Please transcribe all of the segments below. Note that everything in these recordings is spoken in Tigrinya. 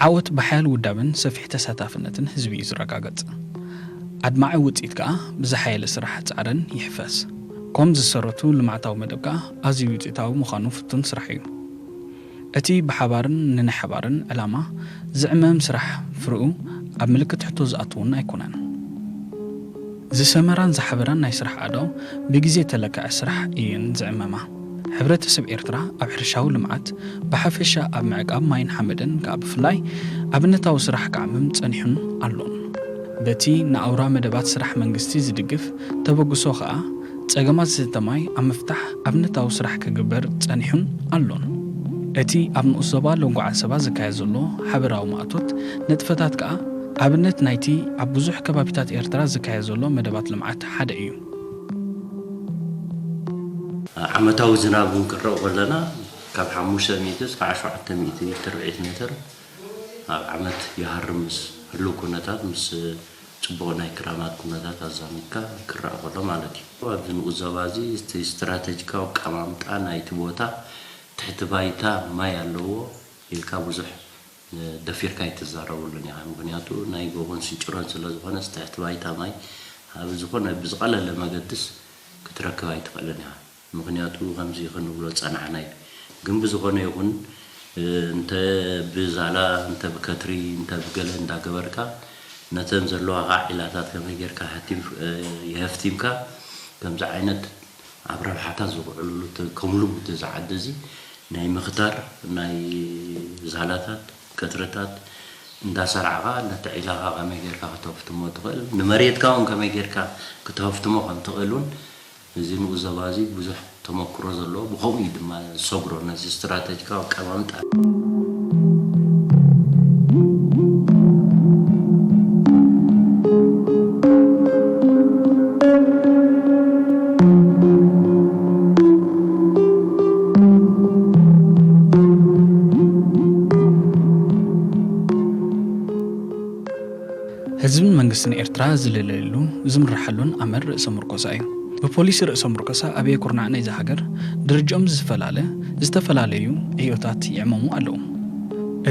ዓወት ብሓያል ውዳበን ሰፊሕ ተሳታፍነትን ህዝቢ እዩ ዝረጋገጽ። ኣድማዒ ውጽኢት ከኣ ብዝሓየለ ስራሕ ጻዕርን ይሕፈስ። ኮም ዝሰረቱ ልምዓታዊ መደብ ከኣ ኣዝዩ ውጽኢታዊ ምዃኑ ፍቱን ስራሕ እዩ። እቲ ብሓባርን ንናይ ሓባርን ዕላማ ዝዕመም ስራሕ ፍርኡ ኣብ ምልክት ሕቶ ዝኣቱ እውን ኣይኮነን። ዝሰመራን ዝሓበራን ናይ ስራሕ ኣእዳው ብግዜ ተለክዐ ስራሕ እየን ዝዕመማ። ሕብረተሰብ ኤርትራ ኣብ ሕርሻዊ ልምዓት ብሓፈሻ ኣብ ምዕቃብ ማይን ሓመድን ከኣ ብፍላይ ኣብነታዊ ስራሕ ክዓምም ጸኒሑን ኣሎን። በቲ ንኣውራ መደባት ስራሕ መንግስቲ ዝድግፍ ተበግሶ ከኣ ጸገማት ዝስተ ማይ ኣብ ምፍታሕ ኣብነታዊ ስራሕ ክግበር ጸኒሑን ኣሎን። እቲ ኣብ ንኡስ ዞባ ሎንጎ ዓንሰባ ዝካየድ ዘሎ ሓበራዊ ማእቶት ንጥፈታት ከኣ ኣብነት ናይቲ ኣብ ብዙሕ ከባቢታት ኤርትራ ዝካየድ ዘሎ መደባት ልምዓት ሓደ እዩ። ዓመታዊ ዝናብ እውን ክንርኢ ከለና ካብ ሓሙሽተ ሚእቲ እስካብ ሸውዓተ ሚእቲ ትርብዒት ሜትር ኣብ ዓመት ይሃርም ምስ ህልው ኩነታት ምስ ጽቡቕ ናይ ክራማት ኩነታት ኣዛሚድካ ክረኣ ከሎ ማለት እዩ። ኣብዚ ንኡስ ዞባ እዚ እቲ ስትራተጂካዊ ኣቀማምጣ ናይቲ ቦታ ትሕቲ ባይታ ማይ ኣለዎ ኢልካ ብዙሕ ደፊርካ ኣይትዛረበሉን ኢኻ። ምኽንያቱ ናይ ጎቦን ስንጭሮን ስለ ዝኾነስ ትሕቲ ባይታ ማይ ኣብ ዝኾነ ብዝቐለለ መገድስ ክትረክብ ኣይትኽእልን ኢኻ። ምኽንያቱ ከምዚ ክንብሎ ዝጸናሕና እዩ። ግን ብዝኾነ ይኹን እንተ ብዛላ እንተ ብከትሪ እንተ ብገለ እንዳገበርካ ነተን ዘለዋኻ ዒላታት ከመይ ጌርካ ሃቲም የህፍቲምካ ከምዚ ዓይነት ኣብ ረብሓታት ዝውዕልሉ ከምሉም እቲ ዝዓዲ እዚ ናይ ምኽታር ናይ ዛላታት ከትርታት እንዳሰራዕኻ ነቲ ዒላኻ ከመይ ጌርካ ከተፍትሞ ትኽእል ንመሬትካ እውን ከመይ ጌርካ ክትሀፍትሞ ከም ትኽእል እውን እዚ ንኡስ ዞባ እዚ ብዙሕ ተመክሮ ዘለዎ ብኸምኡ እዩ ድማ ዝሰግሮ ነዚ ስትራተጂካዊ ኣቀማምጣ። ህዝብን መንግስትን ኤርትራ ዝልለየሉ ዝምርሓሉን ኣመር ርእሰ ምርኮሳ እዩ። ብፖሊሲ ርእሰ ምርኮሳ ኣበየ ኩርናዕ ናይዛ ሃገር ደረጃኦም ዝፈላለ ዝተፈላለዩ ዕዮታት ይዕመሙ ኣለዉ።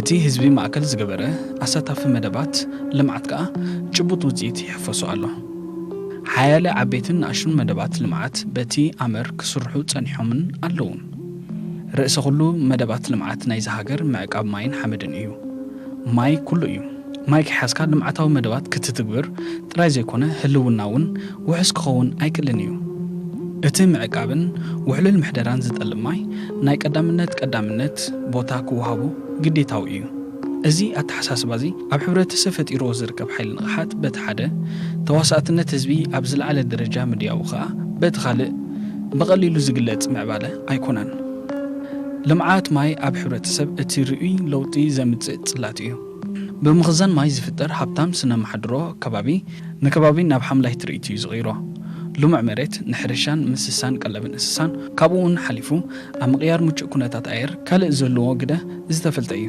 እቲ ህዝቢ ማእከል ዝገበረ ኣሳታፊ መደባት ልምዓት ከኣ ጭቡጥ ውጽኢት ይሕፈሶ ኣሎ። ሓያለ ዓበይትን ንኣሽቱን መደባት ልምዓት በቲ ኣመር ክስርሑ ጸኒሖምን ኣለዉን። ርእሰ ኩሉ መደባት ልምዓት ናይዛ ሃገር ምዕቃብ ማይን ሓመድን እዩ። ማይ ኩሉ እዩ። ማይ ከይሓዝካ ልምዓታዊ መደባት ክትትግብር ጥራይ ዘይኮነ ህልውና እውን ውሑስ ክኸውን ኣይክእልን እዩ። እቲ ምዕቃብን ውሕሉል ምሕደራን ዝጠልብ ማይ ናይ ቀዳምነት ቀዳምነት ቦታ ክወሃቦ ግዴታዊ እዩ። እዚ ኣተሓሳስባ እዚ ኣብ ሕብረተሰብ ፈጢርዎ ዝርከብ ሓይሊ ንቕሓት በቲ ሓደ፣ ተዋሳእትነት ህዝቢ ኣብ ዝለዓለ ደረጃ ምድያቡ ከኣ በቲ ካልእ ብቐሊሉ ዝግለጽ ምዕባለ ኣይኮነን። ልምዓት ማይ ኣብ ሕብረተሰብ እቲ ርኡይ ለውጢ ዘምጽእ ጽላት እዩ። ብምኽዛን ማይ ዝፍጠር ሃብታም ስነ መሓድሮ ከባቢ ንከባቢ ናብ ሓምላይ ትርኢት እዩ ዝቕይሮ። ልሙዕ መሬት ንሕርሻን ምስሳን ቀለብን እንስሳን ካብኡ እውን ሓሊፉ ኣብ ምቕያር ምቹእ ኩነታት ኣየር ካልእ ዘለዎ ግደ ዝተፈልጠ እዩ።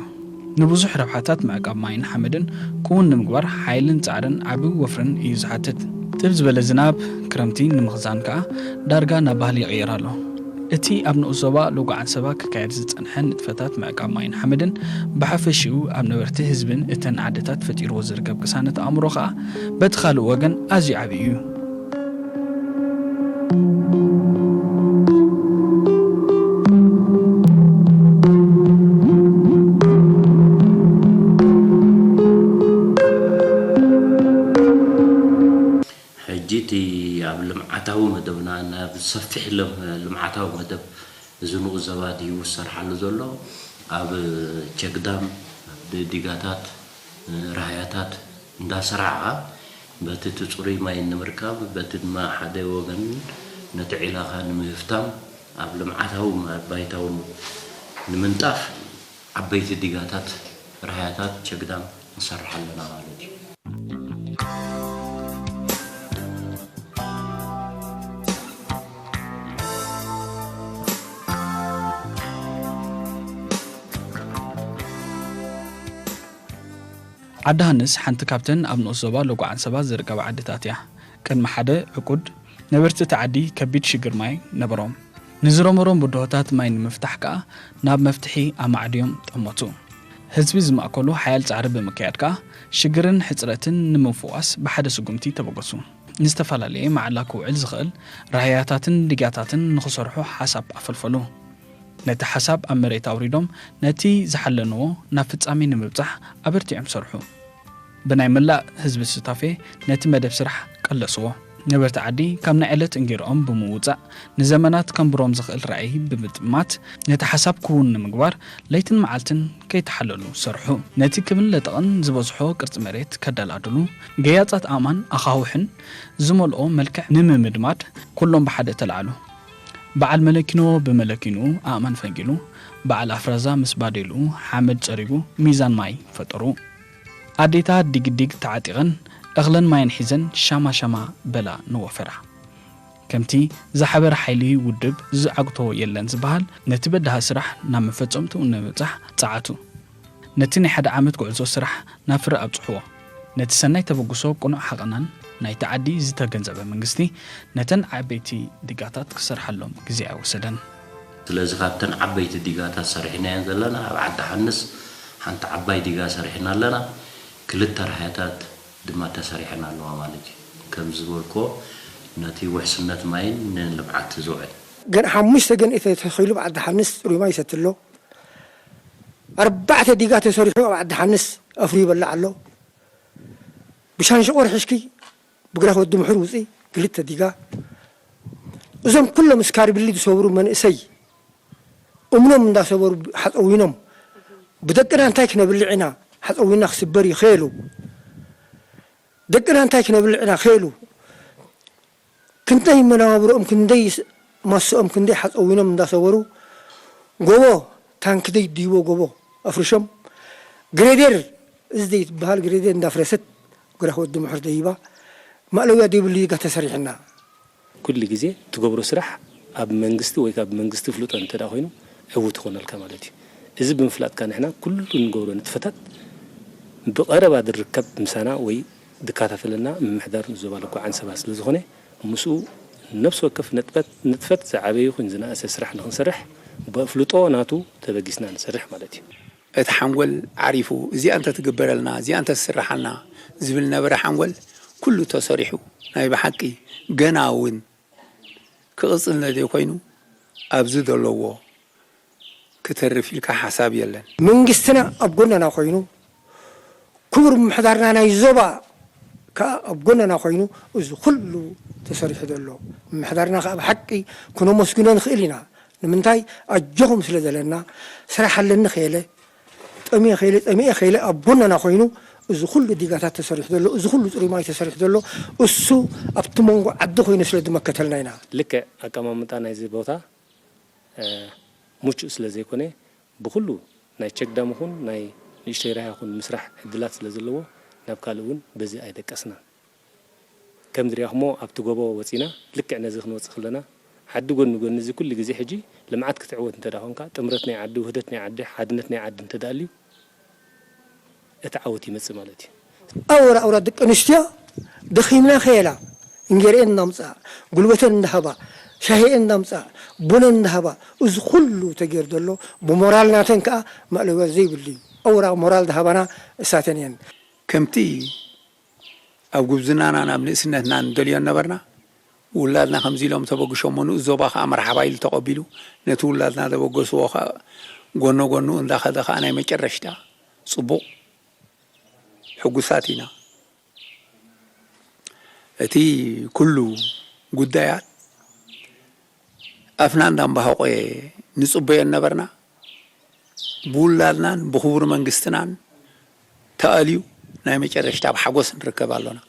ንብዙሕ ረብሓታት ምዕቃብ ማይን ሓመድን ክውን ንምግባር ሓይልን ጻዕርን ዓቢ ወፍርን እዩ ዝሓትት። ጥብ ዝበለ ዝናብ ክረምቲ ንምኽዛን ከኣ ዳርጋ ናብ ባህሊ ይቕየር ኣሎ። እቲ ኣብ ንኡስ ዞባ ሎጎ ዓንሰባ ክካየድ ዝጸንሐ ንጥፈታት ምዕቃብ ማይን ሓመድን ብሓፈሽኡ ኣብ ነበርቲ ህዝብን እተን ዓድታት ፈጢርዎ ዝርከብ ቅሳነት ኣእምሮ ከኣ በቲ ካልእ ወገን ኣዝዩ ዓቢ እዩ። ሕጂ እቲ ኣብ ልምዓታዊ መደብና ናብ ሰፊሕ ልምዓታዊ መደብ እዚ ንኡስ ዞባ ድዩ ዝሰርሓሉ ዘሎ ኣብ ቸግዳም ዲጋታት ራህያታት እንዳሰራዕኻ በቲ እቲ ፅሩይ ማይ ንምርካብ በቲ ድማ ሓደ ወገን ነቲ ዒላኻ ንምህፍታም ኣብ ልምዓታዊ ባይታውን ንምንጣፍ ዓበይቲ ዲጋታት ራህያታት ቸግዳም ንሰርሕ ኣለና ማለት እዩ። ዓዲ ሃንስ ሓንቲ ካብተን ኣብ ንኡስ ዞባ ሎጎ ዓንሰባ ዝርከባ ዓድታት እያ። ቅድሚ ሓደ ዕቁድ ነበርቲ እቲ ዓዲ ከቢድ ሽግር ማይ ነበሮም። ንዝረመሮም ብድሆታት ማይ ንምፍታሕ ከኣ ናብ መፍትሒ ኣማዕድዮም ጠመቱ። ህዝቢ ዝማእከሉ ሓያል ጻዕሪ ብምክያድ ከኣ ሽግርን ሕጽረትን ንምፍዋስ ብሓደ ስጉምቲ ተበገሱ። ንዝተፈላለየ መዓላ ክውዕል ዝኽእል ራህያታትን ዲጋታትን ንኽሰርሑ ሓሳብ ኣፈልፈሉ። ነቲ ሓሳብ ኣብ መሬት ኣውሪዶም ነቲ ዝሓለንዎ ናብ ፍጻሜ ንምብጻሕ ኣበርቲዖም ሰርሑ። ብናይ መላእ ህዝቢ ስታፌ ነቲ መደብ ስራሕ ቀለስዎ። ነበርቲ ዓዲ ካብ ናይ ዕለት እንጌርኦም ብምውጻእ ንዘመናት ከንብሮም ዝኽእል ራእይ ብምጥማት ነቲ ሓሳብ ክውን ንምግባር ለይትን መዓልትን ከይተሓለሉ ሰርሑ። ነቲ ክብን ለጠቕን ዝበዝሖ ቅርጺ መሬት ከደላድሉ ገያጻት ኣእማን ኣኻውሕን ዝመልኦ መልክዕ ንምምድማድ ኩሎም ብሓደ ተላዕሉ። በዓል መለኪኖ ብመለኪንኡ ኣእማን ፈንጊሉ፣ በዓል ኣፍራዛ ምስ ባዴልኡ ሓመድ ጸሪጉ ሚዛን ማይ ፈጠሩ። ኣዴታት ዲግዲግ ተዓጢቐን እኽለን ማይን ሒዘን ሻማ ሻማ በላ ንወፈራ። ከምቲ ዝሓበረ ሓይሊ ውድብ ዝዓግቶ የለን ዝበሃል ነቲ በዳሂ ስራሕ ናብ መፈጸምትኡ ንምብጻሕ ጸዓቱ። ነቲ ናይ ሓደ ዓመት ጉዕዞ ስራሕ ናብ ፍረ ኣብጽሕዎ። ነቲ ሰናይ ተበግሶ ቅኑዕ ሓቐናን ናይቲ ዓዲ ዝተገንዘበ መንግስቲ ነተን ዓበይቲ ዲጋታት ክሰርሓሎም ግዜ ኣይወሰደን። ስለዚ ካብተን ዓበይቲ ዲጋታት ሰሪሕናየን ዘለና ኣብ ዓዲ ሓንስ ሓንቲ ዓባይ ዲጋ ሰሪሕና ኣለና። ክልተ ራህያታት ድማ ተሰሪሐን ኣለዋ ማለት እዩ። ከም ዝበልኮ ነቲ ውሕስነት ማይን ንልምዓት ዝውዕል ገን ሓሙሽተ ገን እተ ተኺሉ ብዓዲ ሓንስ ጽሩይ ማይ ይሰቲ ኣሎ። ኣርባዕተ ዲጋ ተሰሪሑ ኣብ ዓዲ ሓንስ ኣፍሪ ይበላዕ ኣሎ። ብሻንሽቆር ሕሽኪ ብግራት ወዲ ምሑር ውፅኢ ክልተ ዲጋ። እዞም ኩሎም እስካሪ ብሊ ዝሰብሩ መንእሰይ እምኖም እንዳሰበሩ ሓፀዊኖም ብደቅና እንታይ ክነብልዕ ኢና ሓፀዊና ክስበር ይኸሉ። ደቅና እንታይ ክነብልዕ ኢና ኸሉ። ክንደይ መነባብሮኦም ክንደይ ስ- ማስኦም ክንደይ ሓፀዊኖም እንዳሰበሩ ጎቦ ታንክ ደይ ድይቦ ጎቦ ኣፍርሾም ግሬደር እዚ ደይ ትበሃል ግሬደር እንዳፍረሰት ግራት ወዲ ምሑር ደይባ ማእለውያ ደይብሉ ይጋ ተሰሪሕና። ኩሉ ግዜ ትገብሮ ስራሕ ኣብ መንግስቲ ወይ ካብ መንግስቲ ፍልጦ እንተ ደኣ ኮይኑ ዕዉት ይኾነልካ ማለት እዩ። እዚ ብምፍላጥካ ንሕና ኩሉ ንገብሮ ንጥፈታት ብቐረባ ዝርከብ ምሳና ወይ ዝከታተለና ምምሕዳር ንዞባ ልጓ ዓንሰባ ስለ ዝኾነ ምስኡ ነፍሲ ወከፍ ንጥፈት ንጥፈት ዝዓበየ ይኹን ዝነኣሰ ስራሕ ንኽንሰርሕ ብኣፍልጦ ናቱ ተበጊስና ንሰርሕ ማለት እዩ። እቲ ሓንጎል ዓሪፉ እዚኣ እንተትግበረልና እዚኣ እንተትስርሓልና ዝብል ነበረ ሓንጎል ኩሉ ተሰሪሑ ናይ ብሓቂ ገና እውን ክቕጽል ነድዮ ኮይኑ ኣብዚ ዘለዎ ክተርፍ ኢልካ ሓሳብ የለን። መንግስትና ኣብ ጎነና ኮይኑ ክቡር ምምሕዳርና ናይ ዞባ ከዓ ኣብ ጎነና ኮይኑ እዚ ኩሉ ተሰሪሑ ዘሎ ምምሕዳርና ከዓ ብሓቂ ክነመስግኖ ንኽእል ኢና። ንምንታይ ኣጆኹም ስለ ዘለና ስራሕ ኣለኒ ከየለ ጠሚየ ከይለ ጠሚየ ከይለ ኣብ ጎነና ኮይኑ እዚ ኩሉ ዲጋታት ተሰሪሑ ዘሎ እዚ ኩሉ ፅሩይ ማይ ተሰሪሑ ዘሎ እሱ ኣብቲ መንጎ ዓዲ ኮይኑ ስለ ዝመከተልና ኢና። ልክዕ ኣቀማምጣ ናይዚ ቦታ ምቹእ ስለ ዘይኮነ ብኩሉ ናይ ቸግዳም ኹን ናይ ንእሽተይ ራያ ኹን ምስራሕ ዕድላት ስለ ዘለዎ ናብ ካልእ እውን በዚ ኣይደቀስናን። ከም ዝርያኹሞ ኣብቲ ጎቦ ወፂና ልክዕ ነዚ ክንወፅእ ከለና ዓዲ ጎኒ ጎኒ እዚ ኩሉ ግዜ ሕጂ ልምዓት ክትዕወት እንተ ደኣ ኾንካ ጥምረት ናይ ዓዲ ውህደት ናይ ዓዲ ሓድነት ናይ ዓዲ እንተ ደኣ ኣልዩ እቲ ዓወት ይመጽእ ማለት እዩ። ኣውራ ኣውራ ደቂ ኣንስትዮ ደኺምና ከየላ እንጌርኤን እናምፅኣ ጉልበተን እንዳሃባ ሻሂኤን እንዳምፅኣ ቡነን እንዳሃባ እዚ ኩሉ ተገይሩ ዘሎ ብሞራል ናተን ከዓ መእለያ ዘይብሉ እዩ። ኣውራ ሞራል ዝሃባና እሳተን እየን። ከምቲ ኣብ ጉብዝናናን ኣብ ንእስነትናን ንደልዮ ነበርና። ውላድና ከምዚ ኢሎም ተበግሾሞ ንኡስ ዞባ ከኣ መርሓባ ኢሉ ተቐቢሉ ነቲ ውላድና ዘበገስዎ ከኣ ጎኖ ጎንኡ እንዳኸደ ከኣ ናይ መጨረሽታ ጽቡቕ ሕጉሳት ኢና። እቲ ኩሉ ጉዳያት ኣፍና እንዳንባሃቆ ንጽበዮ ነበርና። ብውላድናን ብኽቡር መንግስትናን ተኣልዩ ናይ መጨረሽታ ኣብ ሓጎስ ንርከብ ኣሎና።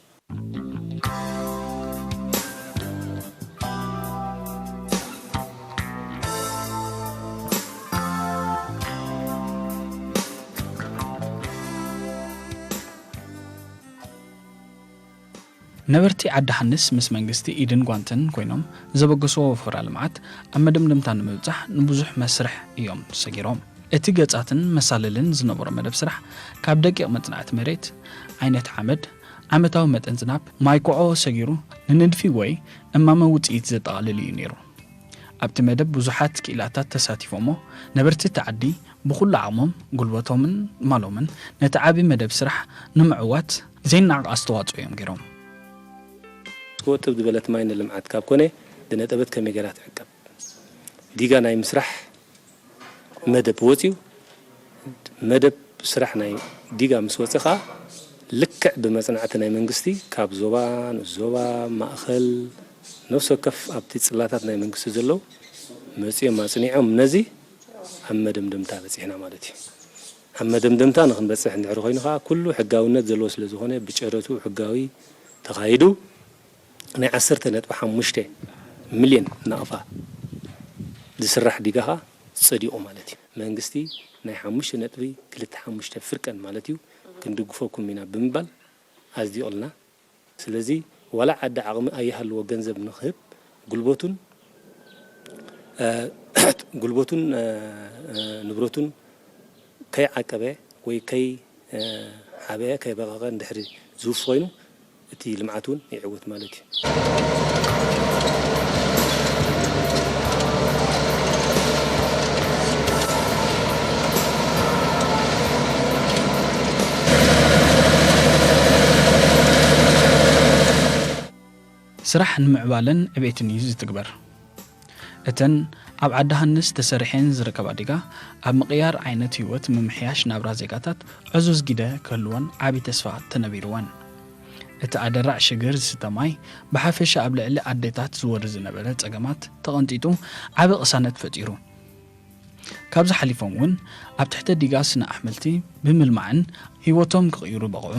ነበርቲ ዓዲ ሃንስ ምስ መንግስቲ ኢድን ጓንትን ኮይኖም ዘበገስዎ ወፈራ ልምዓት ኣብ መደምደምታ ንምብጻሕ ንብዙሕ መስርሕ እዮም ሰጊሮም። እቲ ገጻትን መሳልልን ዝነበሮ መደብ ስራሕ ካብ ደቂቕ መጽናዕቲ መሬት፣ ዓይነት ሓመድ፣ ዓመታዊ መጠን ዝናብ፣ ማይ ኮዖ ሰጊሩ ንንድፊ ወይ እማመ ውጽኢት ዘጠቓልል እዩ ነይሩ። ኣብቲ መደብ ብዙሓት ክኢላታት ተሳቲፎሞ፣ ነበርቲ እቲ ዓዲ ብኹሉ ዓቕሞም፣ ጉልበቶምን ማሎምን ነቲ ዓቢ መደብ ስራሕ ንምዕዋት ዘይነዓቕ ኣስተዋጽኦ እዮም ገይሮም። ክወጥብ ዝበለት ማይ ንልምዓት ካብ ኮነ ዝነጠበት ከመይ ገይራ ትዕቀብ? ዲጋ ናይ ምስራሕ መደብ ወጺኡ፣ መደብ ስራሕ ናይ ዲጋ ምስ ወጸ ከኣ ልክዕ ብመጽናዕቲ ናይ መንግስቲ ካብ ዞባ ንዞባ ማእኸል ነፍሲ ወከፍ ኣብቲ ጽላታት ናይ መንግስቲ ዘለዉ መጺኦም ኣጽኒዖም ነዚ ኣብ መደምደምታ በጺሕና ማለት እዩ። ኣብ መደምደምታ ንክንበጽሕ እንድሕር ኮይኑ ከኣ ኩሉ ሕጋውነት ዘለዎ ስለ ዝኾነ ብጨረትኡ ሕጋዊ ተኻይዱ ናይ ዓሰርተ ነጥቢ ሓሙሽተ ሚልዮን ናቕፋ ዝስራሕ ዲጋ ከኣ ጸዲቑ ማለት እዩ። መንግስቲ ናይ ሓሙሽተ ነጥቢ ክልተ ሓሙሽተ ፍርቀን ማለት እዩ ክንድግፈኩም ኢና ብምባል ኣጽዲቑልና። ስለዚ ዋላ ዓዲ ዓቕሚ ኣይሃልዎ ገንዘብ ንክህብ ጉልበቱን ጉልበቱን ንብረቱን ከይዓቀበ ወይ ከይሓበአ ከይበቐቐ እንድሕሪ ዝውፊ ኮይኑ እቲ ልምዓት እውን ይዕወት ማለት እዩ። ስራሕ ንምዕባለን ዕቤትን እዩ ዝትግበር። እተን ኣብ ዓዲ ሃንስ ተሰሪሐን ዝርከባ ዲጋ ኣብ ምቕያር ዓይነት ህይወት ምምሕያሽ ናብራ ዜጋታት ዕዙዝ ግደ ክህልወን ዓቢ ተስፋ ተነቢርወን። እቲ ኣደራዕ ሽግር ዝስተ ማይ ብሓፈሻ ኣብ ልዕሊ ኣዴታት ዝወርድ ዝነበረ ጸገማት ተቐንጢጡ ዓቢ ቅሳነት ፈጢሩ። ካብዚ ሓሊፎም እውን ኣብ ትሕተ ዲጋ ስነ ኣሕምልቲ ብምልማዕን ህይወቶም ክቕይሩ በቕዑ።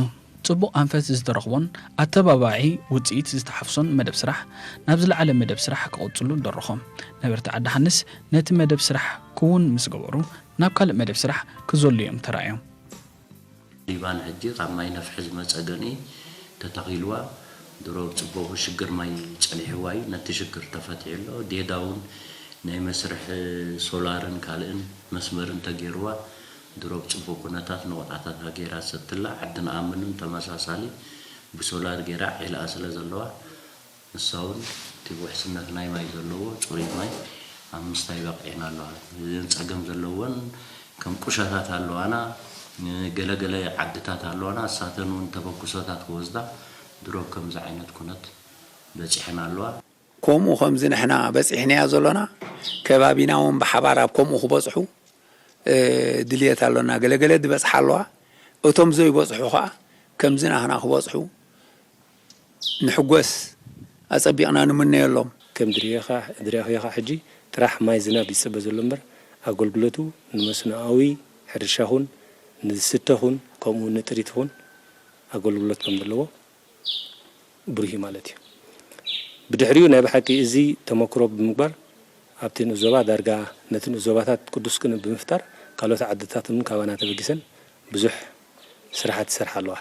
ጽቡቕ ኣንፈት ዝተረኽቦን ኣተባባዒ ውጽኢት ዝተሓፍሶን መደብ ስራሕ ናብ ዝለዓለ መደብ ስራሕ ክቕጽሉ ደረኾም። ነበርቲ ዓዲ ሃንስ ነቲ መደብ ስራሕ ክውን ምስ ገበሩ ናብ ካልእ መደብ ስራሕ ክዘሉ እዮም ተራእዮም። ሊባን ሕጂ ካብ ማይ ነፍሒ ዝመጸ ገንኢ ተተኺልዋ ድሮ ብጽቡቕ ሽግር ማይ ጸኒሕዋ እዩ። ነቲ ሽግር ተፈቲሑ ኣሎ። ዴዳ እውን ናይ መስርሒ ሶላርን ካልእን መስመርን ተገይርዋ ድሮ ብጽቡቕ ኩነታት ነቑጣታታ ገይራ ትሰቲ ኣላ። ዓዲ ንኣምን እውን ተመሳሳሊ ብሶላር ገይራ ኣዕሊኣ ስለ ዘለዋ ንሳ እውን እቲ ውሕስነት ናይ ማይ ዘለዎ ጽሩይ ማይ ኣብ ምስታይ በቒዕና ኣለዋ። እዘን ጸገም ዘለወን ከም ቁሸታት ኣለዋና፣ ገለ ገለ ዓድታት ኣለዋና፣ እሳተን እውን ተበግሶታት ክወስዳ ድሮ ኣብ ከምዚ ዓይነት ኩነት በጺሐን ኣለዋ። ከምኡ ከምዚ ንሕና በጺሕናዮ ዘሎና ከባቢና እውን ብሓባር ኣብ ከምኡ ክበጽሑ ድልየት ኣሎና። ገለ ገለ ዝበጽሓ ኣለዋ፣ እቶም ዘይበጽሑ ከኣ ከምዚ ናህና ክበጽሑ ንሕጎስ፣ ኣጸቢቕና ንምነየሎም። ከም ድርኢኻ ድርኢኻ ሕጂ ጥራሕ ማይ ዝናብ ይጽበ ዘሎ እምበር ኣገልግሎቱ ንመስኖኣዊ ሕርሻኹን ንዝስተ ኹን ከምኡ ንጥሪት ኹን ኣገልግሎት ከም ዘለዎ ብሩህ እዩ ማለት እዩ። ብድሕሪኡ ናይ ብሓቂ እዚ ተመክሮ ብምግባር ኣብቲ ንኡስ ዞባ ዳርጋ ነቲ ንኡስ ዞባታት ቅዱስ ቅንእ ብምፍጣር ካልኦት ዓድታት እውን ካባና ተበጊሰን ብዙሕ ስራሓት ይሰርሓ ኣለዋ።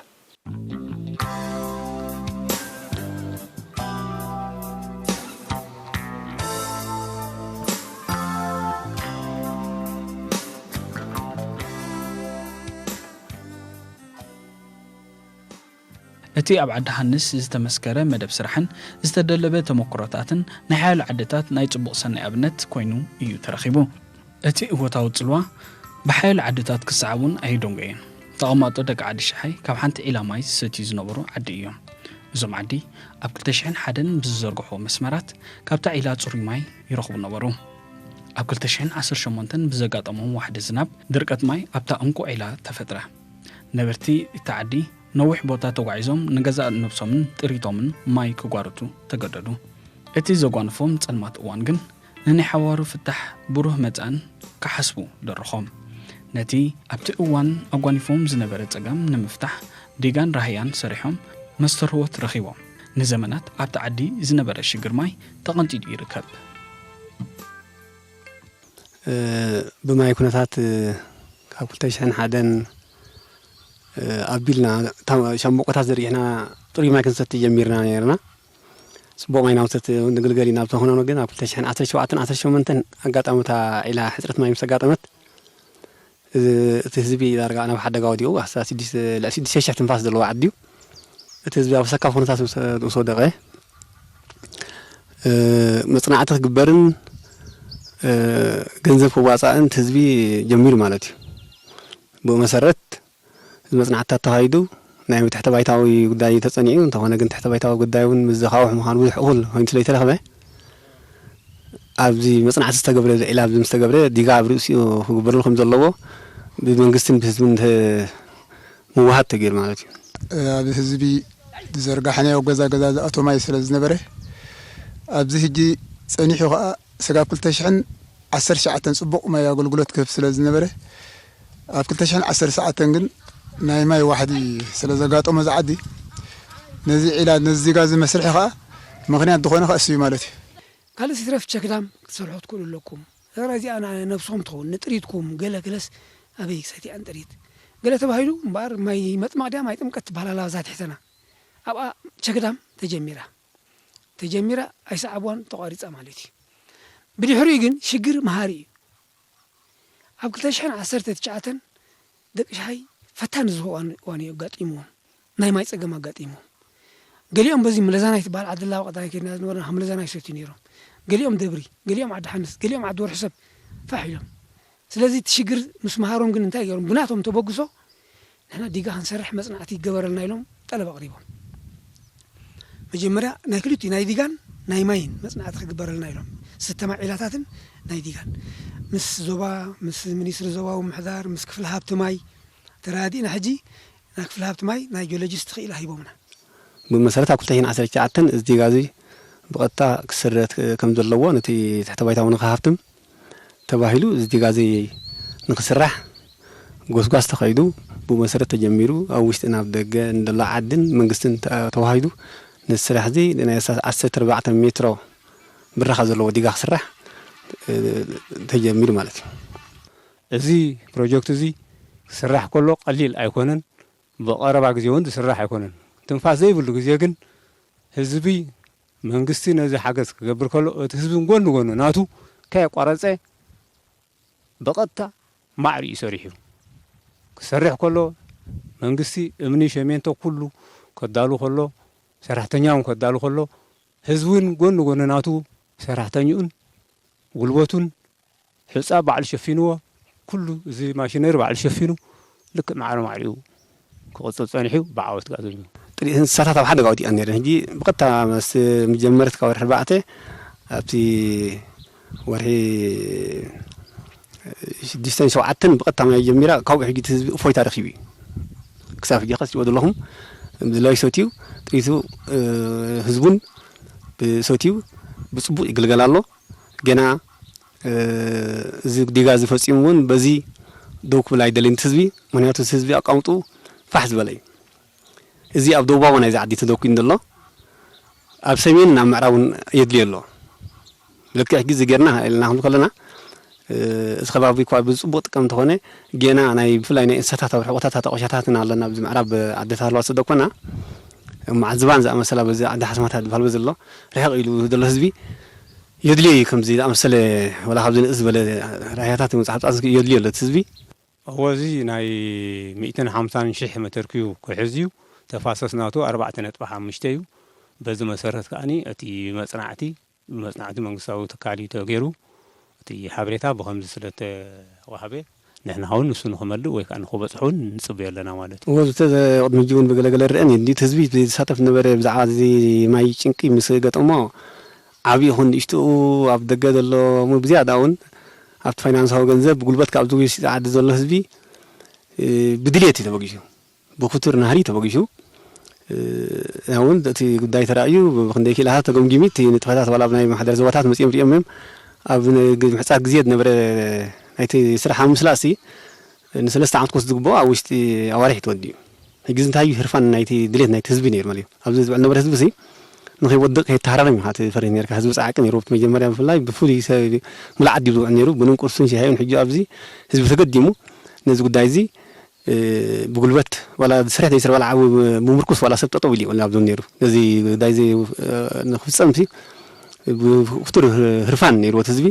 እቲ ኣብ ዓዲ ሃንስ ዝተመስከረ መደብ ስራሕን ዝተደለበ ተመክሮታትን ናይ ሓያሎ ዓድታት ናይ ጽቡቕ ሰናይ ኣብነት ኮይኑ እዩ ተረኺቡ። እቲ እወታዊ ጽልዋ ብሓያሎ ዓድታት ክሰዓብ እውን ኣይደንጎየን። ተቐማጦ ደቂ ዓዲ ሸሓይ ካብ ሓንቲ ዒላ ማይ ዝሰትዩ ዝነበሩ ዓዲ እዮም። እዞም ዓዲ ኣብ ክልተ ሽሕን ሓደን ብዝዘርግሕዎ መስመራት ካብታ ዒላ ጽሩይ ማይ ይረኽቡ ነበሩ። ኣብ ክልተ ሽሕን ዓሰርተ ሸሞንተን ብዘጋጠሞም ዋሕዲ ዝናብ ድርቀት ማይ ኣብታ እንኮ ዒላ ተፈጥረ። ነበርቲ እታ ዓዲ ነዊሕ ቦታ ተጓዒዞም ንገዛእ ነብሶምን ጥሪቶምን ማይ ክጓርቱ ተገደዱ። እቲ ዘጓነፎም ጸልማት እዋን ግን ንናይ ሓዋሩ ፍታሕ ብሩህ መጻእን ክሓስቡ ደረኾም። ነቲ ኣብቲ እዋን ኣጓኒፎም ዝነበረ ጸገም ንምፍታሕ ዲጋን ራህያን ሰሪሖም መስተርህወት ረኺቦም። ንዘመናት ኣብቲ ዓዲ ዝነበረ ሽግር ማይ ተቐንጢጡ ይርከብ። ብማይ ኩነታት ካብ ክልተ ሽሕን ሓደን ኣቢልና ሻምብቆታት ዘርጊሕና ጥሩይ ማይ ክንሰቲ ጀሚርና ነርና። ጽቡቕ ማይ ናውሰት ንግልገል ኢና። ብተኾነ ግን ኣብ ክልተ ሽሕን ዓሰርተ ሸውዓተን ዓሰርተ ሸሞንተን ኣጋጣሚ እታ ዒላ ሕጽረት ማይ ምስ ኣጋጠመት እቲ ህዝቢ ዳርጋ ናብ ሓደጋ ወዲቑ። ኣስታት ልዕሊ ሽዱሽተ ሽሕ ትንፋስ ዘለዎ ዓዲ እዩ። እቲ ህዝቢ ኣብ ሰካ ኩነታት ምስ ወደቐ መጽናዕቲ ክግበርን ገንዘብ ክዋፃእን ህዝቢ ጀሚሩ ማለት እዩ። ብኡ መሰረት መፅናዕትታት ተኻይዱ ናይ ትሕተ ባይታዊ ጉዳይ ተፀኒዑ እንተኾነ ግን ትሕተ ባይታዊ ጉዳይ እውን ምስ ዘኻውሕ ምዃኑ ብዙሕ እኹል ኮይኑ ስለይተረኽበ ኣብዚ መፅናዕቲ ዝተገብረ ልዕሊ ኣብዚ ምስ ተገብረ ዲጋ ኣብ ርእሲኡ ክግበረሉ ከም ዘለዎ ብመንግስትን ብህዝብን ምውሃድ ተገይሩ ማለት እዩ። ኣብ ህዝቢ ዝዘርጋሕናዮ ገዛ ገዛ ዝኣቶ ማይ ስለ ዝነበረ ኣብዚ ሕጂ ፀኒሑ ከዓ ስጋብ ክልተ ሽሕን ዓሰርተ ትሽዓተን ፅቡቕ ማይ ኣገልግሎት ክህብ ስለ ዝነበረ ኣብ ክልተ ሽሕን ዓሰርተ ትሽዓተን ግን ናይ ማይ ዋሕዲ ስለ ዘጋጠሞ እዚ ዓዲ ነዚ ዒላ ነዚ ዜጋ እዚ መስርሒ ከዓ ምኽንያት ዝኾነ ከዓ እሱ እዩ ማለት እዩ። ካልእ ሲትረፍ ቸክዳም ክትሰርሑ ትክእሉ ኣለኩም። እዚኣ ነብስኹም ትኸውን ንጥሪትኩም ገለ ገለስ ኣበይ ሰቲኣን ጥሪት ገለ ተባሂሉ እምበኣር ማይ መጥመቕ ድያ ማይ ጥምቀት ትበሃል ኣላ እዛ ትሕተና ኣብኣ ቸክዳም ተጀሚራ ተጀሚራ ኣይሰዓብዋን ተቋሪፃ ማለት እዩ። ብድሕሪኡ ግን ሽግር መሃሪ እዩ። ኣብ ክልተ ሽሕን ዓሰርተ ትሽዓተን ደቂ ሻሃይ ፈታኒ ዝኾነ እዋን እዩ ኣጋጢምዎም። ናይ ማይ ጸገም ኣጋጢምዎም። ገሊኦም በዚ ምለዛናይ ትበሃል ዓዲ ኣላባ ቀዳማይ ከድና ዝነበርና ካብ ምለዛናይ ይሰትዩ ነይሮም። ገሊኦም ደብሪ፣ ገሊኦም ዓዲ ሓንስ፣ ገሊኦም ዓዲ ወርሒ ሰብ ፋሕ ኢሎም። ስለዚ እቲ ሽግር ምስ መሃሮም ግን እንታይ ገይሮም? ብናቶም ተበግሶ ንሕና ዲጋ ክንሰርሕ መጽናዕቲ ይገበረልና ኢሎም ጠለብ ኣቕሪቦም። መጀመርያ ናይ ክልቲኡ ናይ ዲጋን ናይ ማይን መጽናዕቲ ክግበረልና ኢሎም። ዝተማ ዒላታትን ናይ ዲጋን ምስ ዞባ ምስ ሚኒስትሪ ዞባዊ ምሕዳር ምስ ክፍሊ ሃብቲ ማይ ተረዳዲእና ሕጂ ናይ ክፍሊ ሃብቲ ማይ ናይ ጂኦሎጂስት ክኢላ ሂቦምና። ብመሰረት ኣብ ክልተ ሽሕን ዓሰርተ ትሽዓተን እዚ ዲጋ እዚ ብቐጥታ ክስረት ከም ዘለዎ ነቲ ትሕተ ባይታዊ ንክሃፍትም ተባሂሉ እዚ ዲጋ እዚ ንክስራሕ ጎስጓስ ተኸይዱ ብኡ መሰረት ተጀሚሩ ኣብ ውሽጢ ናብ ደገ ንደሎ ዓድን መንግስትን ተ- ተዋሂዱ ነዚ ስራሕ እዚ ናይ ዓሰርተ ኣርባዕተ ሜትሮ ብራኻ ዘለዎ ዲጋ ክስራሕ እ፣ ተጀሚሩ ማለት እዩ። እዚ ፕሮጀክት እዚ ክስራሕ ከሎ ቀሊል ኣይኮነን። ብቐረባ ግዜ እውን ዝስራሕ ኣይኮነን። ትንፋስ ዘይብሉ ግዜ ግን ህዝቢ መንግስቲ ነዚ ሓገዝ ክገብር ከሎ እቲ ህዝቢ ጎኒ ጎኒ ናቱ ከየቋረፀ ብቐጥታ ማዕሪኡ ሰሪሑ ክሰርሕ ከሎ መንግስቲ እምኒ ሸሜንቶ ኩሉ ከዳሉ ከሎ ሰራሕተኛ እውን ከዳሉ ከሎ ህዝቢ እውን ጎኒ ጎኒ ናቱ ሰራሕተኛኡን ጉልበቱን ሕፃ ባዕሉ ሸፊንዎ ኩሉ እዚ ማሽነሪ ባዕሉ ሸፊኑ ልክዕ ማዕረ ማዕሪኡ ክቕፅል ፀኒሑ ብዓወት ጋእ ዘብዩ ጥሪት እንስሳታት ኣብ ሓደጋ ወዲቐን ነይረን። ሕጂ ብቐጥታ ምስ መጀመርት ካብ ወርሒ ኣርባዕተ ኣብቲ ወርሒ ሽዱሽተን ሸውዓተን ብቐጥታ ማይ ጀሚራ ካብኡ ሕጂ እቲ ህዝቢ እፎይታ ረኺቡ እዩ። ክሳብ ሕጂ ከስዎ ዘለኹም ዝለይ ሰትዩ ጥሪቱ ህዝቡን ብሰትዩ ብፅቡቅ ይግልገል ኣሎ። ገና እዚ ዲጋ እዚ ፈፂሙ እውን በዚ ደው ክብል ኣይደለይን እቲ ህዝቢ። ምክንያቱ እቲ ህዝቢ ኣቃምጡ ፋሕ ዝበለ እዩ። እዚ ኣብ ደቡባዊ ናይዚ ዓዲ ተደኩ ዘሎ ኣብ ሰሜን ናብ ምዕራብን የድልዮ ኣሎ። ልክዕ ሕጂ እዚ ጌርና ኢልና ክንብል ከለና እቲ ከባቢ እኳ ብፅቡቅ ጥቀም እንተኾነ ገና ናይ ብፍላይ ናይ እንስሳታት ኣብ ርሕቆታት ኣቆሻታትን ኣለና ኣብዚ ምዕራብ ዓዲ ታህልዋ ዝሰደኮና መዓዝባን ዝኣመሰላ በዚ ዓዲ ሓስማታት ዝበሃል በዚ ኣሎ ርሕቕ ኢሉ ዘሎ ህዝቢ የድልዮ እዩ። ከምዚ ዝኣመሰለ ወላ ካብዚ ንእስ ዝበለ ራህያታት መፅሓፍ ፃንስ የድልዮ ኣሎ እቲ ህዝቢ። እወ እዚ ናይ ሚእትን ሓምሳን ሽሕ መተርክዩ ክሕዝ እዩ። ተፋሰስ ናቱ ኣርባዕተ ነጥቢ ሓሙሽተ እዩ። በዚ መሰረት ከዓኒ እቲ መፅናዕቲ ብመፅናዕቲ መንግስታዊ ትካል እዩ ተገይሩ። እቲ ሓበሬታ ብኸምዚ ስለ ተዋህበ ንሕና እውን ንሱ ንኽመልእ ወይ ከዓ ንኽበፅሑ እውን ንፅበዮ ኣለና ማለት እዩ። እወ ዝተ ቅድሚ ሕጂ እውን ብገለገለ ርአን እዩ እንዲ ህዝቢ ዝሳተፍ ነበረ ብዛዕባ እዚ ማይ ጭንቂ ምስ ገጠሞ ዓብዪ ይኹን ንእሽትኡ ኣብ ደገ ዘሎ እሞ ብዝያዳ እውን ኣብቲ ፋይናንሳዊ ገንዘብ ብጉልበት ካብ ዝውይ ውሽጢ ዓዲ ዘሎ ህዝቢ ብድልየት እዩ ተበጊሱ። ብክቱር ናህሪ ተበጊሱ እውን እቲ ጉዳይ ተራእዩ ብክንደይ ክኢላታት ተገምጊሚ እቲ ንጥፈታት ዋላ ኣብ ናይ ማሕደር ዞባታት መፂኦም ሪኦም እዮም ኣብ ምሕፃር ግዜ ዝነበረ ናይቲ ስራሕ ኣብ ምስላእ ሲ ንሰለስተ ዓመት ኮስ ዝግብኦ ኣብ ውሽጢ ኣዋርሕ ተወዲኡ ሕጂ እንታይ እዩ ህርፋን ናይቲ ድሌት ናይቲ ህዝቢ ነይሩ ማለት እዩ ኣብዚ ዝብዕል ነበረ ህዝቢ ሲ ንኸይወድቕ ከይተሃራረም ኢኻ ትፈርህ ነርካ ህዝቢ ፀዓቂ ነይሩ መጀመርያ ብፍላይ ብፍሉይ ሙሉእ ዓዲ ዝውዕል ነይሩ ብንንቁርሱን ሸሃዩን ሕጂ ኣብዚ ህዝቢ ተገዲሙ ነዚ ጉዳይ እዚ ብጉልበት ዋላ ዝሰርሕ ዘይስር ዋላ ዓዊ ብምርኩስ ዋላ ሰብ ጠጠው ኢሉ ይብል ኣብዞም ነይሩ ነዚ ጉዳይ እዚ ንክፍፀም ሲ ብፍቱር ህርፋን ነይርዎ ህዝቢ።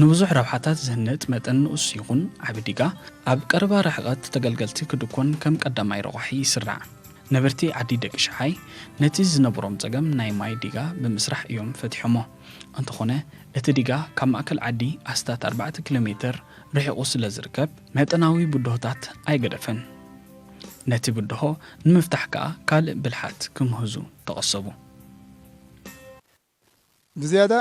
ንብዙሕ ረብሓታት ዝህነጽ መጠን ንኡስ ይኹን ዓቢ ዲጋ፣ ኣብ ቀረባ ርሕቐት ተገልገልቲ ክድኮን ከም ቀዳማይ ረቋሒ ይስራዕ። ነበርቲ ዓዲ ደቂ ሸሓይ ነቲ ዝነበሮም ጸገም ናይ ማይ ዲጋ ብምስራሕ እዮም ፈቲሖሞ። እንተኾነ፣ እቲ ዲጋ ካብ ማእከል ዓዲ ኣስታት ኣርባዕተ ኪሎ ሜተር ርሒቑ ስለ ዝርከብ፣ መጠናዊ ብድሆታት ኣይገደፈን። ነቲ ብድሆ ንምፍታሕ ከኣ ካልእ ብልሓት ክምህዙ ተቐሰቡ። ብዝያዳ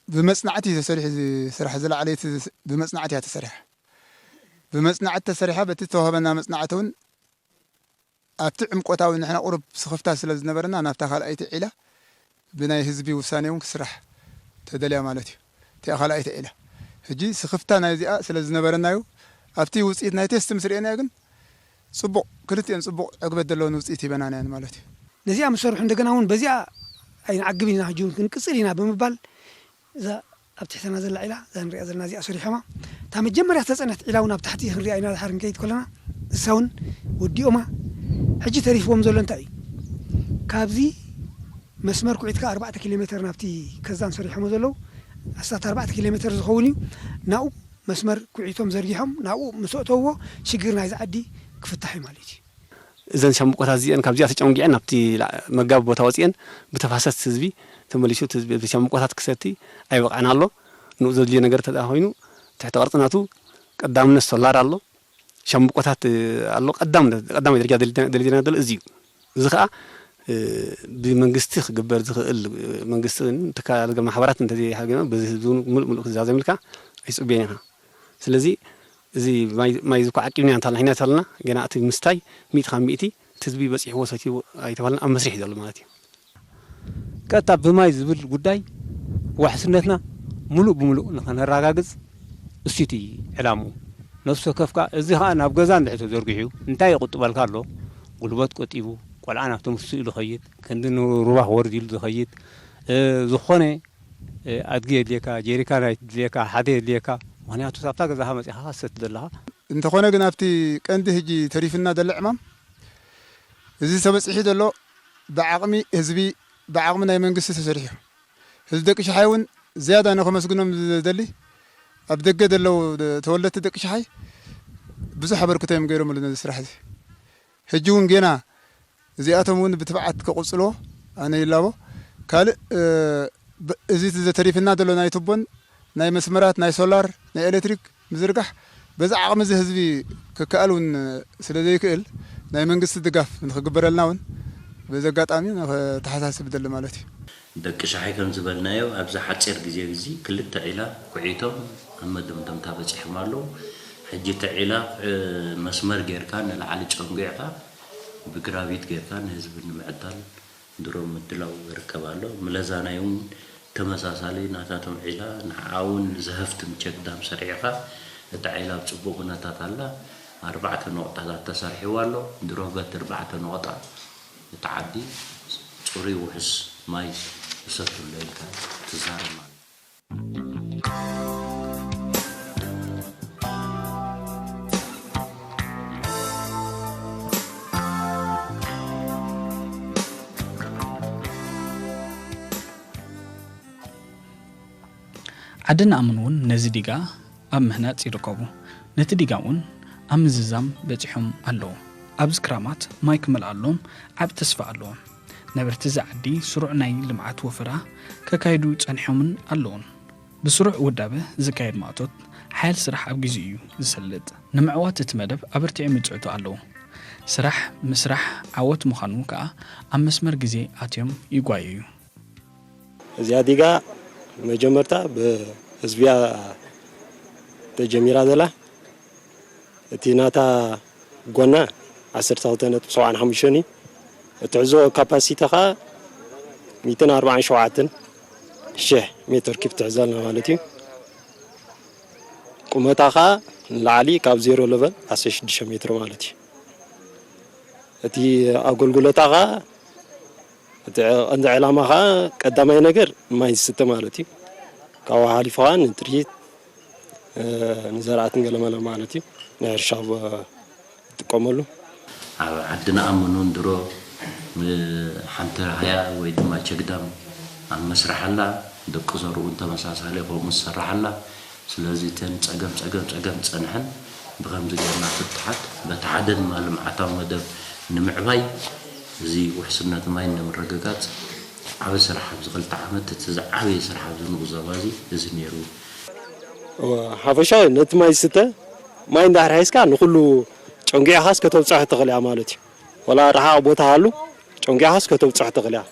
ብመጽናዕቲ እዩ ተሰሪሑ፣ እዚ ስራሕ ዝለዓለይቲ ብመጽናዕቲ እያ ተሰሪሓ። ብመጽናዕቲ ተሰሪሓ፣ በቲ ዝተዋህበና መጽናዕቲ እውን ኣብቲ ዕምቆታዊ ንሕና ቁሩብ ስኽፍታ ስለ ዝነበረና ናብታ ካልኣይቲ ዒላ ብናይ ህዝቢ ውሳኔ እውን ክስራሕ ተደልያ ማለት እዩ። እቲኣ ካልኣይቲ ዒላ ሕጂ ስኽፍታ ናይዚኣ ስለ ዝነበረና እዩ። ኣብቲ ውፅኢት ናይ ቴስት ምስ ርኤናዮ ግን ፅቡቕ፣ ክልቲኤን ፅቡቕ ዕግበት ዘለወን ውፅኢት ሂበናን እየን ማለት እዩ። ነዚኣ ምስ ሰርሑ እንደገና እውን በዚኣ ኣይንዓግብን ኢና፣ ሕጂ እውን ክንቅፅል ኢና ብምባል እዛ ኣብ ትሕተና ዘላ ዒላ እዛ ንሪኣ ዘለና እዚኣ ሰሪሖማ። እታ መጀመርያ ዝተፀንሐት ዒላ እውን ኣብ ታሕቲ ክንሪኣ ኢና ድሓር ክንከይድ ከለና ንሳ እውን ወዲኦማ። ሕጂ ተሪፍዎም ዘሎ እንታይ እዩ? ካብዚ መስመር ኩዒትካ ኣርባዕተ ኪሎ ሜተር ናብቲ ከዛን ሰሪሖሞ ዘለዉ ኣስታት ኣርባዕተ ኪሎ ሜተር ዝኸውን እዩ። ናብኡ መስመር ኩዒቶም ዘርጊሖም ናብኡ ምስ ኣእተውዎ ሽግር ናይዚ ዓዲ ክፍታሕ እዩ ማለት እዩ። እዘን ሻምብቆታት እዚአን ካብዚኣ ተጨንጊዐን ናብቲ መጋቢ ቦታ ወፂአን ብተፋሰስ ህዝቢ ተመሊሱ እቲ ህዝቢ በቲ ሻምብቆታት ክሰቲ ኣይበቕዐን ኣሎ። ንኡ ዘድልዮ ነገር እንተ ኮይኑ ትሕተ ቅርፂ ናቱ ቀዳምነት ሶላር ኣሎ፣ ሻምብቆታት ኣሎ። ቀዳም ቀዳማይ ደረጃ ደሊልና ዘሎ እዚ እዩ። እዚ ከዓ ብመንግስቲ ክግበር ዝኽእል መንግስቲ ትካል ማሕበራት እንተዘይሃገመ በዚ ህዝቢ እውን ሙሉእ ሙሉእ ክዛዘም ኢልካ ኣይፅበዮን ኢኻ። ስለዚ እዚ ማይ ማይ ዝኳ ዓቂብና እንታልና ሒና እንታልና ገና እቲ ምስታይ ሚእቲ ካብ ሚእቲ እቲ ህዝቢ በፂሕዎ ሰትዩ ኣይተባልና ኣብ መስርሕ እዩ ዘሎ ማለት እዩ። ቀጥታ ብማይ ዝብል ጉዳይ ዋሕስነትና ሙሉእ ብሙሉእ ንኸነረጋግፅ እሱቲ ዕላምኡ። ነፍሲ ወከፍካ እዚ ኸዓ ናብ ገዛ እንድሕር ተዘርጊሑ እንታይ ይቁጥበልካ ኣሎ? ጉልበት ቆጢቡ ቆልዓ ናብ ትምህርቲ ስኢሉ ኸይድ ክንዲ ንሩባ ክወርድ ኢሉ ዝኸይድ ዝኾነ ኣድጊ የድልየካ፣ ጀሪካን ኣይትድልየካ፣ ሓደ የድልየካ። ምኽንያቱ ኣብታ ገዛኻ መፂኻ ክትሰቲ ዘለኻ። እንተኾነ ግን ኣብቲ ቀንዲ ሕጂ ተሪፍና ዘሎ ዕማም እዚ ተበፂሑ ዘሎ ብዓቕሚ ህዝቢ ብዓቕሚ ናይ መንግስቲ ተሰሪሑ። ህዝቢ ደቂ ሽሓይ እውን ዝያዳ ንኸመስግኖም ዝደሊ ኣብ ደገ ዘለዉ ተወለድቲ ደቂ ሽሓይ ብዙሕ ኣበርክቶ እዮም ገይሮምሉ ነዚ ስራሕ እዚ። ሕጂ እውን ጌና እዚኣቶም እውን ብትብዓት ክቕፅልዎ ኣነ ይላቦ። ካልእ እዚ ተሪፍና ዘሎ ናይ ቱቦን ናይ መስመራት ናይ ሶላር ናይ ኤሌክትሪክ ምዝርጋሕ በዚ ዓቕሚ እዚ ህዝቢ ክከኣል እውን ስለ ዘይክእል ናይ መንግስቲ ድጋፍ ንክግበረልና እውን በዚ ኣጋጣሚ ንክተሓሳስብ ይደሊ ማለት እዩ። ደቂ ሸሓይ ከም ዝበልናዮ ኣብዚ ሓፂር ግዜ እዚ ክልተ ዒላ ኩዒቶም ኣብ መደምደምታ በፂሖም ኣለዉ። ሕጂ እቲ ዒላ መስመር ጌርካ ንላዕሊ ጨንጒዕካ ብግራቪት ጌርካ ንህዝቢ ንምዕዳል ድሮ ምድላው ይርከብ ኣሎ። ምለዛናይ እውን ተመሳሳሊ ናታቶም ዒላ ንዓኣ እውን ዘሀፍትም ቸክዳም ሰሪዕኻ እታ ዒላ ኣብ ፅቡቕ ኩነታት ኣላ። ኣርባዕተ ነቑጣታት ተሰሪሕዋ ኣሎ። ድሮ በቲ ኣርባዕተ ነቑጣ እቲ ዓዲ ፅሩይ ውሑስ ማይ ይሰትሉ ኢልካ ትዛረብ ማለት እዩ። ዓድን ኣምን እውን ነዚ ዲጋ ኣብ ምህናፅ ይርከቡ። ነቲ ዲጋ እውን ኣብ ምዝዛም በፂሖም ኣለዉ። ኣብዚ ክራማት ማይ ክመልኣሎም ዓቢ ተስፋ ኣለዎም። ነበርቲ እዚ ዓዲ ስሩዕ ናይ ልምዓት ወፈራ ከካይዱ ፀኒሖምን ኣለዉን። ብስሩዕ ውዳበ ዝካየድ ማእቶት ሓያል ስራሕ ኣብ ግዚኡ እዩ ዝሰልጥ። ንምዕዋት እቲ መደብ ኣበርቲዖም ይፅዕቱ ኣለዉ። ስራሕ ምስራሕ ዓወት ምዃኑ ከዓ ኣብ መስመር ግዜ ኣትዮም ይጓየዩ። እዚኣ ዲጋ መጀመርታ ብህዝቢያ ተጀሚራ ዘላ እቲ ናታ ጎና ዓሰርተ ክልተ ነጥቢ ሰብዓን ሓሙሽተን እዩ። እትሕዞ ካፓሲቲ ከዓ ሚእትን ኣርባዓን ሸውዓተን ሽሕ ሜትር ኪብ ትሕዘልና ማለት እዩ። ቁመታ ከዓ ንላዕሊ ካብ ዜሮ ለቨል ዓሰርተ ሽዱሽተ ሜትር ማለት እዩ። እቲ ኣገልግሎታ ከዓ እቲ ቀንዲ ዕላማ ከዓ ቀዳማይ ነገር ማይ ዝስተ ማለት እዩ። ካብኡ ሓሊፉ ከዓ ንጥሪት ንዘራእትን ገለመለ ማለት እዩ ናይ ሕርሻ ዝጥቀመሉ። ኣብ ዓድና ኣምኑን ድሮ ሓንቲ ራህያ ወይ ድማ ቸግዳም ኣብ መስርሕ ኣላ። ደቂ ዘርኡ እውን ተመሳሳሊ ከምኡ ዝሰርሕ ኣላ። ስለዚ እተን ጸገም ጸገም ጸገም ዝጸንሐን ብኸምዚ ጌርና ፍትሓት በቲ ሓደ ድማ ልምዓታዊ መደብ ንምዕባይ እዚ ውሕስነት ማይ ንምርግጋጽ ዓቢ ስራሕ ኣብዚ ክልተ ዓመት እቲ ዝዓበየ ስራሕ ኣብዚ ንቑ ዞባ እዚ እዚ ነይሩ። ሓፈሻ ነቲ ማይ ዝስተ ማይ እንዳሕርሒስካ ንኹሉ ጨንጊዕኻስ ከተብፅሖ ትኽእል እያ ማለት እዩ። ወላ ረሓቕ ቦታ ሃሉ ጨንጊዕኻስ ከተብፅሖ ትኽእል እያ።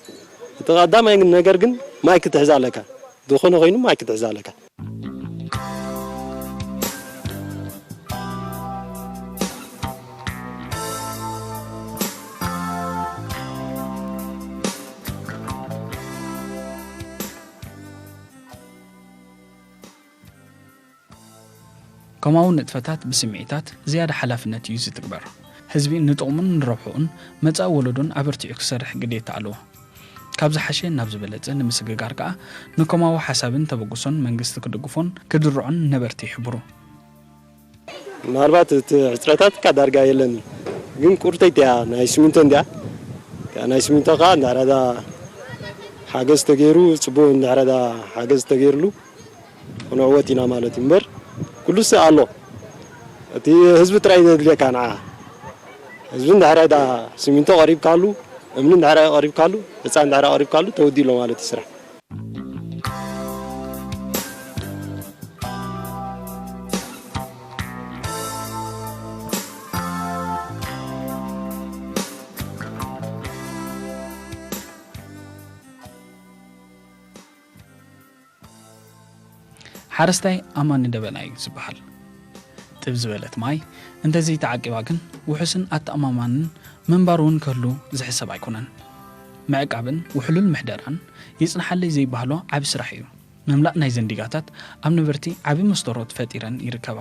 እቲ ቀዳማይ ነገር ግን ማይ ክትሕዝ ኣለካ። ዝኾነ ኮይኑ ማይ ክትሕዝ ኣለካ። ከምኡ ንጥፈታት ብስምዒታት ዝያዳ ሓላፍነት እዩ ዝትግበር። ህዝቢ ንጥቕሙን ንረብሕኡን መጻኢ ወለዶን ኣበርቲዑ ክሰርሕ ግዴታ ኣለዎ። ካብ ዝሓሸ ናብ ዝበለጸ ንምስግጋር ከኣ ንከማዊ ሓሳብን ተበግሶን መንግስቲ ክድግፎን ክድርዖን ነበርቲ ይሕብሩ። ምናልባት እቲ ሕፅረታት እካ ዳርጋ የለን፣ ግን ቁርተይቲ እያ ናይ ስሚንቶ እንዲያ። እታ ናይ ስሚንቶ ከዓ እንዳሕረዳ ሓገዝ ተገይሩ፣ ፅቡቅ እንዳሕረዳ ሓገዝ ተገይርሉ ክንዕወት ኢና ማለት እዩ። እምበር ኩሉስ ኣሎ፣ እቲ ህዝቢ ጥራይ ዘድልየካ ንዓ። ህዝቢ እንዳሕረዳ ስሚንቶ ቀሪብካሉ፣ እምኒ እንዳሕረ ቀሪብካሉ፣ ህፃን እንዳሕረ ቀሪብካሉ ተወዲሎ ማለት እዩ ስራሕ። ሓረስታይ ኣማኒ ደበና እዩ ዝበሃል። ጥብ ዝበለት ማይ እንተዘይተዓቂባ ግን ውሑስን ኣተኣማማንን ምንባር እውን ክህሉ ዝሕሰብ ኣይኮነን። ምዕቃብን ውሕሉል ምሕደራን ይጽንሓለይ ዘይበሃሎ ዓቢ ስራሕ እዩ። ምምላእ ናይዘን ዲጋታት ኣብ ነበርቲ ዓቢ መስተሮት ፈጢረን ይርከባ።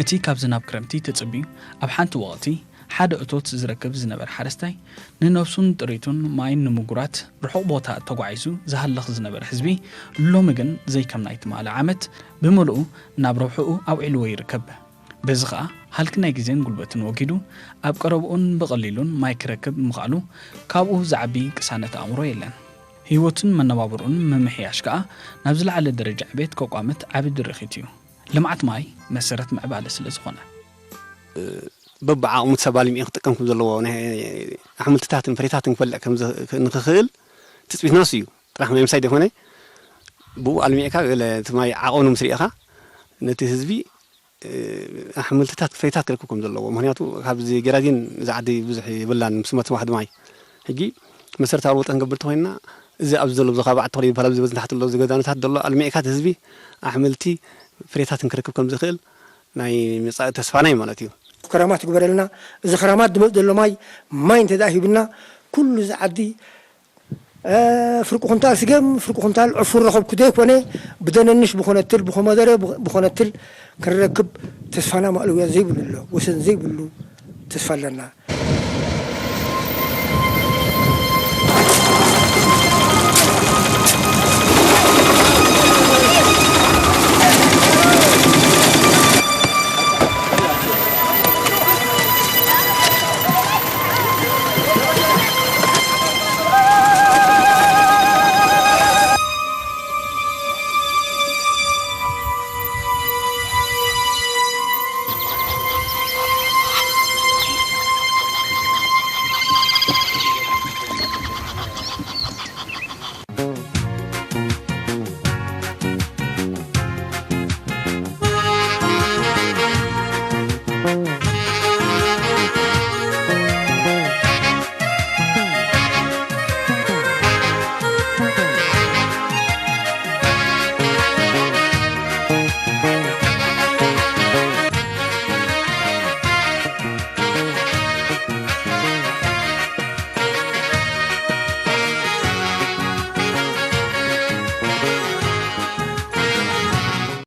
እቲ ካብ ዝናብ ክረምቲ ተጸቢዩ ኣብ ሓንቲ ወቕቲ ሓደ እቶት ዝረክብ ዝነበረ ሓረስታይ፣ ንነብሱን ጥሪቱን ማይን ንምጉራት ርሑቕ ቦታ ተጓዒዙ ዝሃልኽ ዝነበረ ህዝቢ፣ ሎሚ ግን ዘይከም ናይ ትማሊ ዓመት ብምልኡ ናብ ረብሕኡ ኣውዒልዎ ይርከብ። በዚ ኸኣ ሃልኪ ናይ ግዜን ጉልበትን ወጊዱ ኣብ ቀረብኡን ብቐሊሉን ማይ ክረክብ ምኽኣሉ ካብኡ ዝዓቢ ቅሳነት ኣእምሮ የለን። ህይወቱን መነባብርኡን ምምሕያሽ ከኣ ናብ ዝለዓለ ደረጃ ዕቤት ከቋምት ዓቢ ድርኺት እዩ። ልምዓት ማይ መሰረት ምዕባለ ስለ ዝኾነ። በብዓቕሙ እቲ ሰብ ኣልሚዑ ክጥቀም ከም ዘለዎ ናይ ኣሕምልትታትን ፍሬታትን ክፈልዕ ከም ዝ- ንክኽእል ትፅቢትና እሱ እዩ። ጥራሕ ማይ ምሳይ ዘይኮነ ብኡ ኣልሚዕካ ገለ እቲ ማይ ዓቐኑ ምስ ርኢኻ ነቲ ህዝቢ ኣሕምልትታት ፍሬታት ክረክብ ከም ዘለዎ። ምክንያቱ ካብዚ ገራዚን እዚ ዓዲ ብዙሕ የብላን ምስ መትባሕ ማይ ሕጂ መሰረታዊ ለውጢ ክንገብር እንተኮይንና እዚ ኣብዚ ዘሎ ብዙ ከባቢ ዓዲ ተኽሊ ይበሃል ኣብዚ በዚ ታሕቲ ዘሎ እዚ ገዛኖታት ዘሎ ኣልሚዕካ እቲ ህዝቢ ኣሕምልቲ ፍሬታትን ክረክብ ከም ዝኽእል ናይ መጻኢ ተስፋና እዩ ማለት እዩ። ክራማት ይግበረልና። እዚ ክራማት ዝመፅ ዘሎ ማይ ማይ እንተ ሂብና ኩሉ እዚ ዓዲ ፍርቂ ኩንታል ስገም ፍርቂ ኩንታል ዕፉር ረኸብኩ ዘይኮነ ብደነንሽ ብኾነትል ብኾመደረ ብኾነትል ክንረክብ ተስፋና ማእለውያ ዘይብሉ ኣሎ። ወሰን ዘይብሉ ተስፋ ኣለና።